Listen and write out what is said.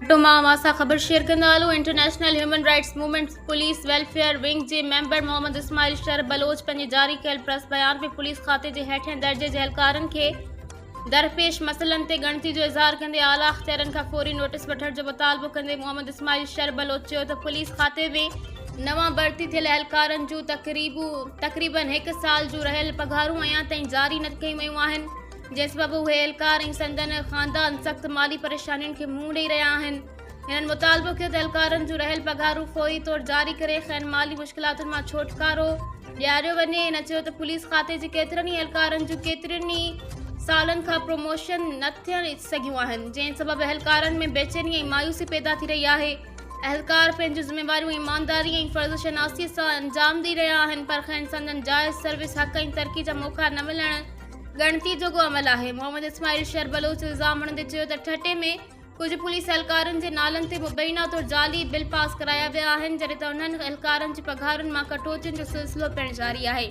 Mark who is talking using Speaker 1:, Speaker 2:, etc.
Speaker 1: ٺٽو مان اوهان سان خبر شيئر ڪندا هلون international human rights movement police welfare wing جي ميمبر محمد اسماعيل شر بلوچ پنهنجي جاري ڪيل پريس بيان ۾ پوليس کاتي جي هيٺين درجي جي اهلڪارن کي درپيش مسئلن تي ڳڻتي جو اظهار ڪندي اعليٰ اختيارين کان فوري نوٽيس وٺڻ جو مطالبو ڪندي محمد اسماعيل شر بلوچ چيو ته پوليس کاتي ۾ نوان ڀرتي ٿيل اهلڪارن جون تقريبن هڪ سال جون رهيل پگهارون اڃا تائين جاري نه ڪيون ويون آهن جنهن سبب اهي اهلڪار ۽ سندن خاندان سخت مالي پريشانين کي منهن ڏئي رهيا آهن. هنن مطالبو ڪيو ته اهلڪارن جون رهيل پگهارون فوري طور جاري ڪري کين مالي مشڪلاتن مان ڇوٽڪارو ڏياريو وڃي. هن چيو ته پوليس کاتي جي ڪيترن ئي اهلڪارن جون ڪيترين ئي سالن کان پروموشن نه ٿي سگهيون آهن، جنهن سبب اهلڪارن ۾ بيچيني ۽ مايوسي پيدا ٿي رهي آهي. اهلڪار پنهنجون ذميواريون ايمانداري ۽ فرض شناسي سان انجام ڏئي رهيا آهن پر کين سندن جائز سروس حق ۽ ترقي جا موقعا نه ملڻ ڳڻتي جوڳو عمل آهي. محمد اسماعيل شر بلوچ الزام هڻندي چيو ته ٺٽي ۾ ڪجهه پوليس اهلڪارن جي نالن تي مبينا طور جعلي بل پاس ڪرايا ويا آهن جڏهن ته انهن اهلڪارن جي پگهارن مان ڪٽوتين جو سلسلو پڻ جاري آهي.